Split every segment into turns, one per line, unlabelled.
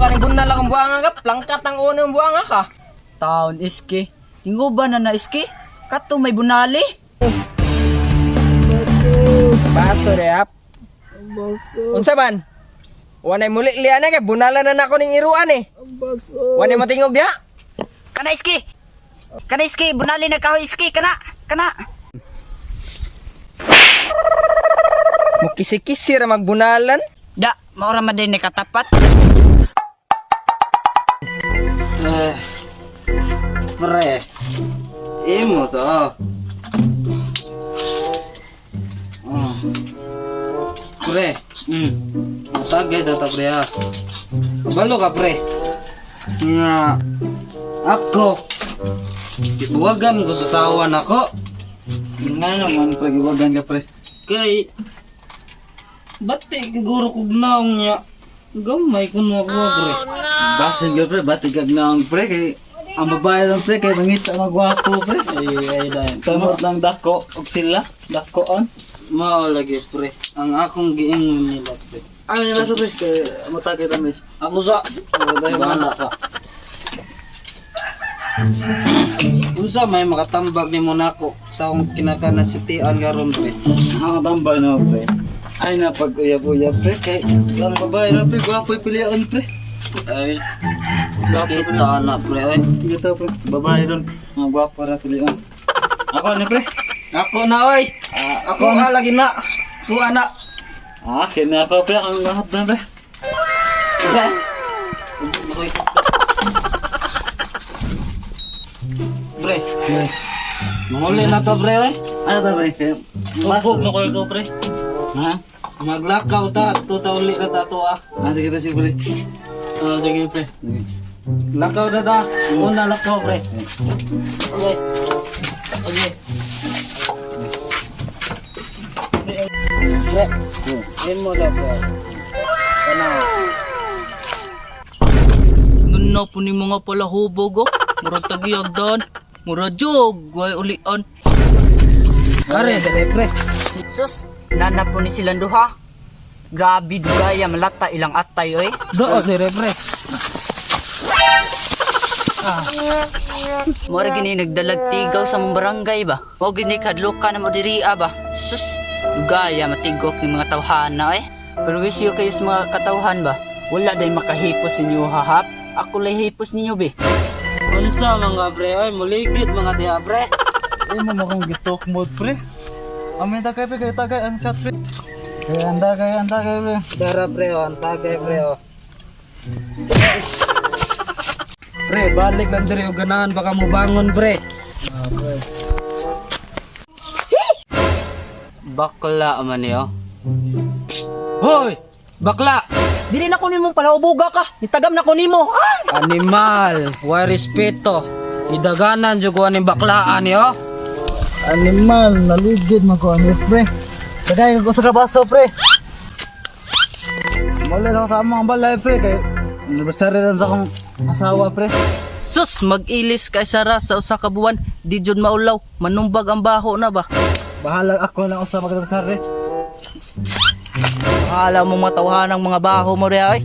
ka ning bunal akong buanga ka, plangkat ang uno ang buanga ka.
Taon iski. Tinguban na na iski. Kato may bunali.
Baso de ap. Unsa man? Wanay muli liya na kay bunalan na nako ning iruan eh. Wanay matingog diha.
Kana iski. Kana iski, bunali na kahoy iski kana. Kana.
Mukisi-kisi ra magbunalan.
Da, maura man din ni katapat.
Eh, pre, imo sa. Oh. Pre, Matagay sa ta pre ah. Kabalo ka pre. Nga ako gibuwagan ko sa sawa nako.
Nga naman, pre, giwagan ka, pre.
Kay bati siguro kog naong niya. Gamay kuno ako pre.
Basin ka, pre, bati kag naong, pre, kay ang babae lang, pre, kay mangita magwapo, pre.
Ay ay dahil.
Kamot lang dako, og sila, dako on.
Mao lagi pre. Ang akong giingon nila pre.
Ay, may nasa, pre, kay matagay kami.
Ako sa bahala ka. Unsa may makatambag nimo nako sa akong kinakanasitian karon pre.
Ang tambay na, pre. Ay, na pag uyab-uyab, pre, kay ang babae lang, pre, gwapo yung pilihan, pre.
Ay sakit na pre ay.
Ito, pre, babae doon, mga gwapo na pilihan. Ako na, pre.
Ako na oy. Ako nga lagi na. Kuha na.
Ah, kaya ako, pre, ang lahat na, pre.
Pre. Manguli na to pre oy.
Ano ta, pre? Kay,
Tubog na ko pre.
Ha?
Maglakaw ta to ta uli na ta to ah.
Ah, sige, pre, sige, pre.
Ah, sige pre.
Sige.
Lakaw na ta. Una lakaw pre. Okay. Okay. Pre, yun mo sa pre. Tanaw.
Ngano po ni mga palahubog oh. Murag tagiyagdan. Murag jog, way ulian.
Pare, dali pre.
Sus, nana po ni silang duha. Grabe dugaya malata ilang atay oy.
Doon, dire pre.
Mura gini nagdalag tigaw sa mong barangay ba? Mao gini kadloka na mo diri ba? Sus, dugaya matigok ni mga tawhana eh. Pero wisyo kayo sa mga katawhan ba? Wala day makahipos ninyo hahap. Ako lay hipos ninyo be.
Unsa mga pre oy, muligid mga diha pre.
Eh, mo akong gitalk mode, pre. Amin ta kay pre, kay tagay ang chat, pre. Kay anda kay anda kay pre.
Dara pre oh, ang tagay pre oh. Pre, balik lang diri og ganahan baka mubangon pre.
Ah, pre.
Bakla man niyo. Hoy, bakla.
Dili na ko nimong palahubuga ka. Nitagam na ko nimo. Ah!
Animal, way respeto. Idaganan jud ko aning baklaan niyo.
Animal, naligid man ko ani pre. Tagay ko sa kabaso, pre. Mula sa kasama ang balay, pre, kay anniversary lang sa akong asawa, pre.
Sus, mag-ilis kay Sara sa usa ka buwan, di jud maulaw, manumbag ang baho na ba.
Bahala ako lang usa mag-anniversary.
Bahala mo matawhan ang mga baho mo re ay.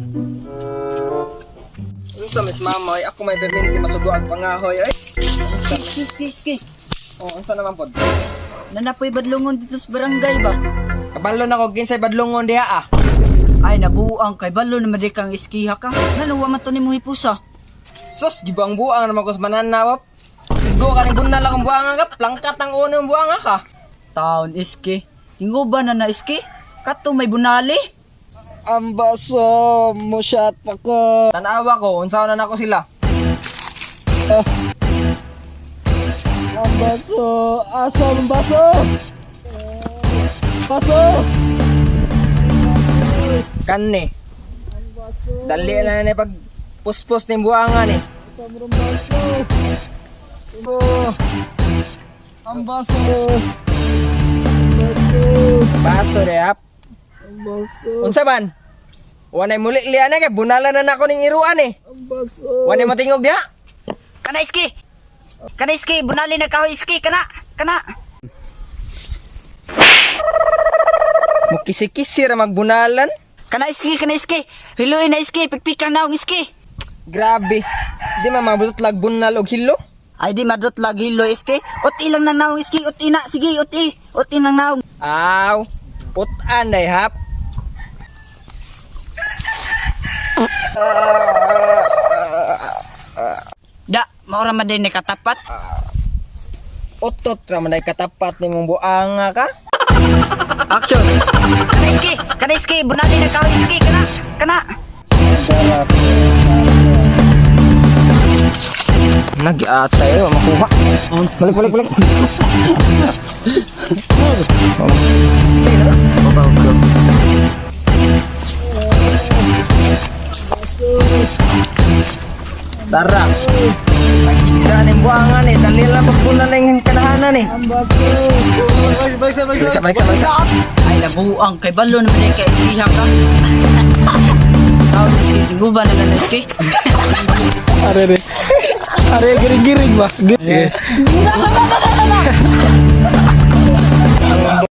Unsa miss mama oy, ako may perminti masugo ang pangahoy oy.
Ski, ski, ski.
Oh, unsa naman pod?
Nanapoy badlongon dito sa barangay ba?
Kabalo na ko kinsay badlongon diha ah.
Ay nabuang kay balo na madi kang iskiha ka. Ngano wa man to nimo hipusa?
Sus, gibang buang naman ko sa mananawap. Sigo ka ning bunal akong buanga ka, plangkat ang uno ang buanga ka.
Taon iski. Tinguban na na iski. Kato may bunali.
Ang baso mo shot pa ko.
Tanawa ko, unsa na nako sila.
Ang baso, asa ang baso? Baso!
Kanni. Dali na ni pag puspos ning buanga ni.
Asa ang baso? Oh. Ang baso.
Baso de ap.
Ang baso.
Unsa man? Wanay muli liya na kay bunalan na nako ning iruan eh.
Ang baso.
Wanay matingog diha.
Kana iski. Kana iski, bunali na kahoy iski kana. Kana.
Mukisi-kisi ra magbunalan.
Kana iski, kana iski. Hiluin na iski, pikpikan na ang iski.
Grabe. Di man mabudot lag bunal og hilo.
Ay di madot lag hilo iski. Uti lang nang naong iski, uti na, sige, uti. Uti nang naong.
Aw, putan day hap.
Da, maura man din ni katapat.
Utot ra man day katapat nimong buanga ka.
Action. Kana iski, kana iski, bunali na kao iski, kana, kana.
Nagiatay eh, makuha. Balik, balik, balik. Tara. Pagkita ng buwangan eh. Dali lang magpuna lang yung kanahanan eh.
Balik, balik, balik.
Balik sa, balik sa, balik sa.
Ay labuang kay balo naman din kay iski ha ka. Tao iski, tinguban na lang iski.
Are, are. Are, giring-giring ba?